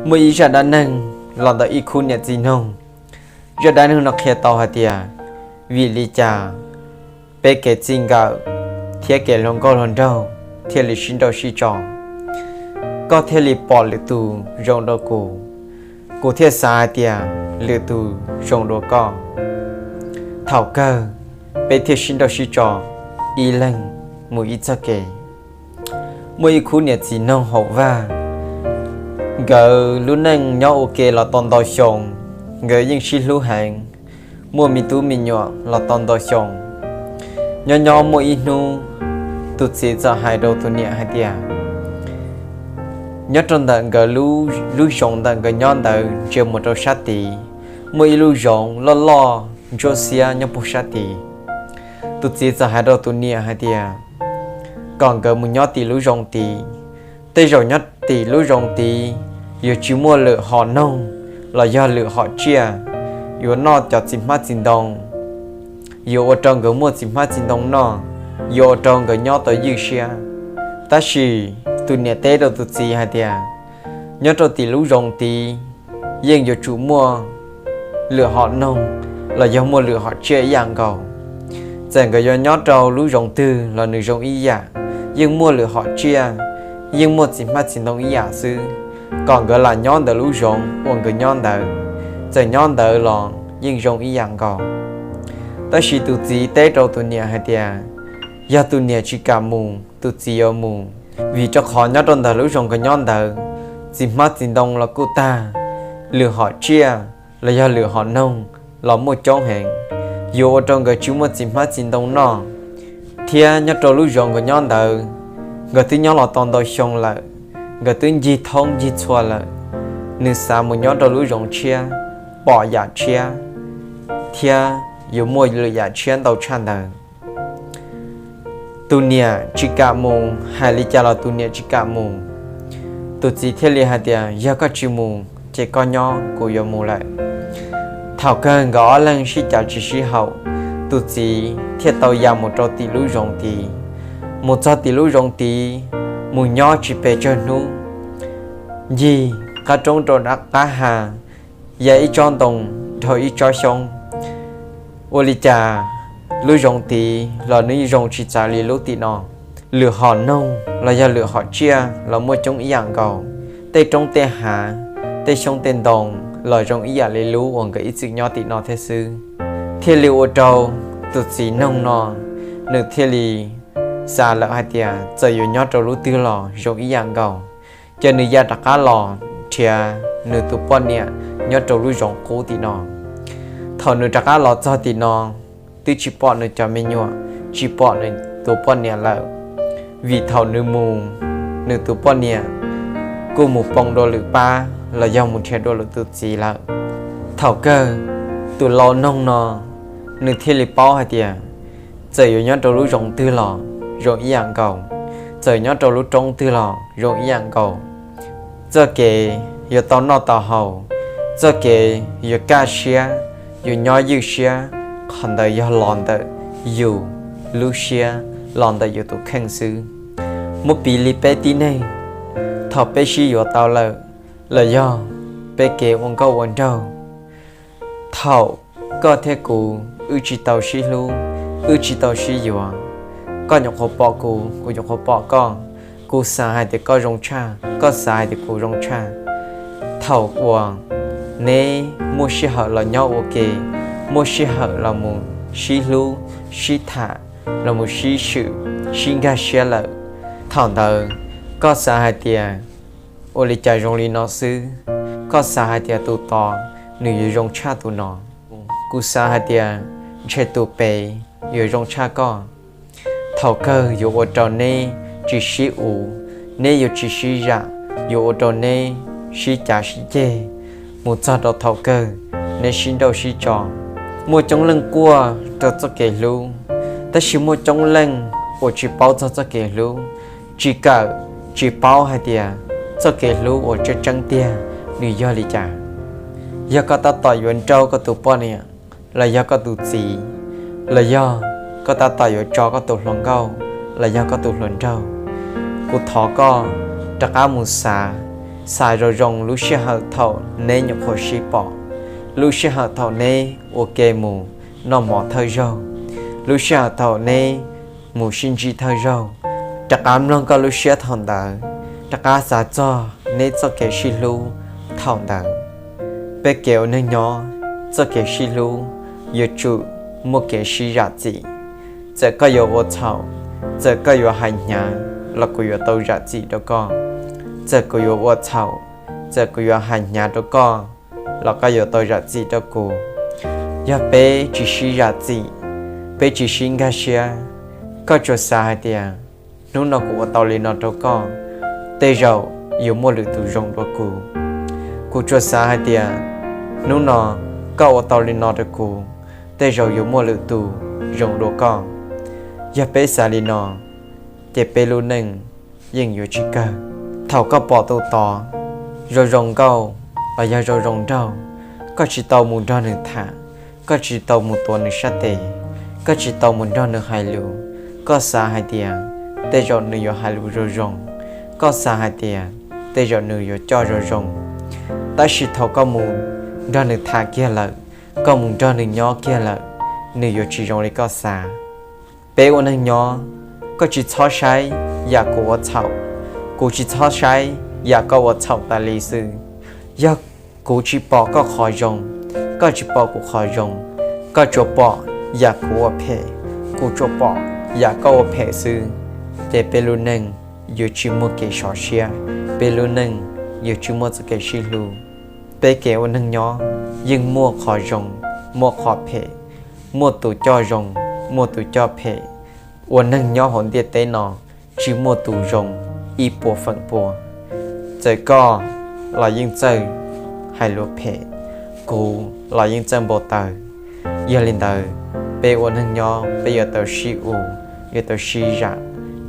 Muaj ib zaj dab neeg los ntawm ib khub niam txiv noog. Zaj dab neeg no qhia tau hais tias vim li cas peb kev txij nkawm thiab kev hluas nkauj hluas nraug thiaj li sib nrauj sib tso, koj thiaj li pom lwm tus zoo dua kuv, kuv thiaj xav hais tias lwm tus zoo dua koj. Thaum kawg peb thiaj sib nrauj sib tso, ib leeg mus ib txoj kev. Muaj ib khub niam txiv noog hauv vaj, nkawd lub neej nyob ua ke los tau ntau xyoo, nkawd yeej sib hlub heev, muaj me tub me nyuam los tau ntau xyoo. Nyob nyob muaj ib hnub, tus txiv txawm hais rau tus niam hais tias, nyob rau ntawm nkawd lub zoov ntawm nkawd nyob ntawd ntsia mus rau sab tid, muaj ib lub zoov loj loj ntsuab xiab nyob puag sab tid. Tus txiv txawm hais rau tus niam hais tias kom nkawd mus nyob tim lub zoov tid. Tej zaum nyob tim lub zoov tid yuav tsis muaj lwm hom noog los yog lwm hom tsiaj yuav noj cov txiv hmab txiv ntoo, yuav ua rau nkawd muaj txiv hmab txiv ntoo noj, yuav ua rau nkawd nyob tau ywj siab. Tab sis tus niam teb rau tus txiv hais tias, nyob rau tim lub zoov tid yeej yuav tsum muaj lwm hom noog los yog muaj lwm hom tsiaj ib yam nkaus. Txawm nkawd yuav nyob rau lub zoov twg los nws zoo ib yam, yeej muaj lwm hom tsiaj, yeej muaj txiv hmab txiv ntoo ib yam xwb. Kom nkawd lam nyob ntawm lub zoov uas nkawd nyob ntawd, txawm nyob ntawd los yeej zoo ib yam nkaus. Tab sis tus txiv teb rau tus niam hais tias, yog tus niam tsis kam mus, tus txiv yuav mus, vim rau qhov nyob rau ntawm lub zoov nkawd nyob ntawd, txiv hmab txiv ntoo los kuj tag, lwm hom tsiaj los yog lwm hom noog los muaj coob heev, yuav ua rau nkawd tsis muaj txiv hmab txiv ntoo noj. Thiab nyob rau lub zoov nkawd nyob ntawd, nkawd twb nyob los tau ntau xyoo lawm, nkawd twb ncig thoob ncig txhua lawm, nws xav mus nyob rau lub zoov tshiab, pom yam tshiab, thiab yuav muaj lwm yam tshiab ntau tshaj ntawd. Tus niam tsis kam mus, hais li cas los tus niam tsis kam mus. Tus txiv thiaj li hais tias, yog koj tsis mus ces koj nyob, kuv yuav mus lawm. Thaum kawg nkawd ob leeg sib cav tsis sib haum, tus txiv thiaj tau ya mus rau tim lub zoov tid. Mus txog tim lub zoov tid, mus nyob tsis pes tsawg hnub, ncig qab roob rau qab ha, ya ib tsob ntoo dhau ib tsob xyoob. Ua li cas lub zoov tid los nws zoo tsis txawv li lub tim no. Lwm hom noog los yog lwm hom tsiaj los muaj coob ib yam nkaus, tej roob tej hav, tej xyoob tej ntoo los zoo ib yam li lub uas nkawd ib txwm nyob tim no thiab xwb. Thiaj li ua rau tus txiv noog no, nws thiaj li xav lawm hais tias txawm yuav nyob rau lub twg los zoo ib yam nkaus, ces nws ya rov qab los nrhiav nws tus poj niam nyob rau lub zoov qub tim no. Thaum nws rov qab los txog tim no, twb tsis pom nws cov me nyuam, tsis pom nws tus poj niam lawm, vim thaum nws mus, nws tus poj niam kuj mus poo dua lwm pab los yog mus nrhiav dua lwm tus txiv lawm. Thaum kawg tus lau noog no nws thiaj li paub hais tias txawm yuav nyob rau lub zoov twg los zoo ib yam nkaus, txawm nyob rau lub roob twg los zoo ib yam nkaus. Txoj kev yuav tau noj tau haus, txoj kev yuav kaj siab, yuav nyob ywj siab, qhov ntawd yog los ntawm yus lub siab, los ntawm yus tus kheej xwb. Muab piv li peb tib neeg, thaum peb sib yuav tau lawm, los yog peb kev ua nkauj ua nraug, thaum koj thiab kuv wb tsis tau sib hlub, wb tsis tau sib yuav, koj nyuam qhuav pom kuv, kuv nyuam qhuav pom koj, kuv xav hais tias koj zoo tshaj, koj xav hais tias kuv zoo tshaj. Thaum uas neb muaj sij hawm los nyob ua ke, muaj sij hawm los mus sib hlub, sib tham, los mus sib swm, sib nkag siab lawm, thaum ntawd koj xav hais tias ua li cas zoo li no xwb, koj xav hais tias tus tod nws yuav zoo tshaj tus no. Kuv xav hais tias ntshe tus pem yuav zoo tshaj koj. Thaum kawg yuav ua rau neb tsis sib uv, neb yuav tsis sib zam, yuav ua rau neb sib cav sib ceg, mus txog rau thaum kawg neb sib nrauj sib tso. Muaj coob leej quaj rau txoj kev hlub, tab sis muaj coob leej uas tsis paub txog txoj kev hlub, tsis kawm, tsis paub hais tias txoj kev hlub uas tseeb tseeb tiag nws yog li cas. Yog koj tab tom yuav nrauj koj tus poj niam, los yog koj tus txiv, los yog koj tab tom yuav tso koj tus hluas nkauj, los yog koj tus hluas nraug, kuv thov koj rov qab mus xav Xav zoo zoo lub sij hawm thaum neb nyuam qhuav sib pom, lub sij hawm thaum neb ua ke mus noj mov thawj zaug, lub sij hawm thaum neb mus sib ntsib thawj zaug. Rov qab mloog koj lub siab thaum ntawd, rov qab xav txog neb txoj kev sib hlub thaum ntawd. Peb kev ua neej nyob, txoj kev sib hlub yuav tsum muaj kev sib zam txim. Txawm koj yuav ua txhaum, txawm koj yuav hais hnyav los kuv yuav tau zam txim rau koj. Txawm kuv yuav ua txhaum, txawm kuv yuav hais hnyav rau koj los koj yuav tau zam txim rau kuv. Yog peb tsis sib zam txim, peb tsis sib nkag siab, koj tsuas xav hais tias hnub no kuv ua tau li no rau koj, tej zaum yuav muaj lwm tus zoo dua kuv. Kuv tsuas xav hais tias hnub no koj ua tau li no rau kuv, tej zaum yuav muaj lwm tus zoo dua koj. Yog peb xav li no, ces peb lub neej yeej yuav tsis kawg. Thaum koj pom tus tod zoo zoo nkauj los yog zoo zoo nraug, koj tsis tau mus nrog nws tham, koj tsis tau mus tuav nws sab tes, koj tsis tau mus nrog nws hais lus, koj xav hais tias tej zaum nws yuav hais lus zoo zoo, koj xav hais tias tej zaum nws yuav coj zoo zoo. Tab sis thaum koj mus nrog nws tham kiag lawm, koj mus nrog nws nyob kiag lawm, nws yuav tsis zoo li koj xav. Peb ua neeg nyob, koj tsis txhob saib yam kuv ua txhaum, kuv tsis txhob saib yam koj ua txhaum tas li xwb. Yog kuv tsis pom koj qhov zoo, koj tsis pom kuv qhov zoo, koj tsuas pom yam kuv ua phem, kuv tsuas pom yam koj ua phem xwb, ces peb lub neej yuav tsis muaj kev sov siab, peb lub neej yuav tsis muaj txoj kev sib hlub. Peb kev ua neeg nyob yeej muaj qhov zoo, muaj qhov phem, muaj tus coj zoo, muaj tus coj phem. Ua neeg nyob hauv ntiaj teb no tsis muaj tus zoo ib puas feem pua. Txawm koj los yeej txawj hais lus phem, kuv los yeej txawj npau taws. Yog li ntawd, peb ua neeg nyob peb yuav tau sib ua, yuav tau sib zam,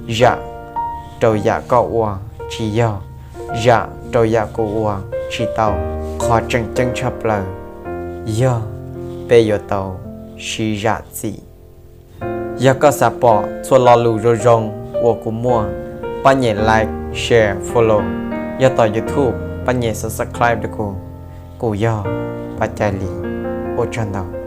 zam rau yam koj ua tsis yog, zam rau yam kuv ua tsis tau. Qhov tseem ceeb tshaj plaws yog peb yuav tau sib zam txim. Yog koj xav pom txhua lo lus zoo zoo uas kuv muaj, pab nyem like, share, follow. Yog tom YouTube pab nyem subscribe rau kuv. Kuv yog Pab Cai Lis. Ua tsaug ntau.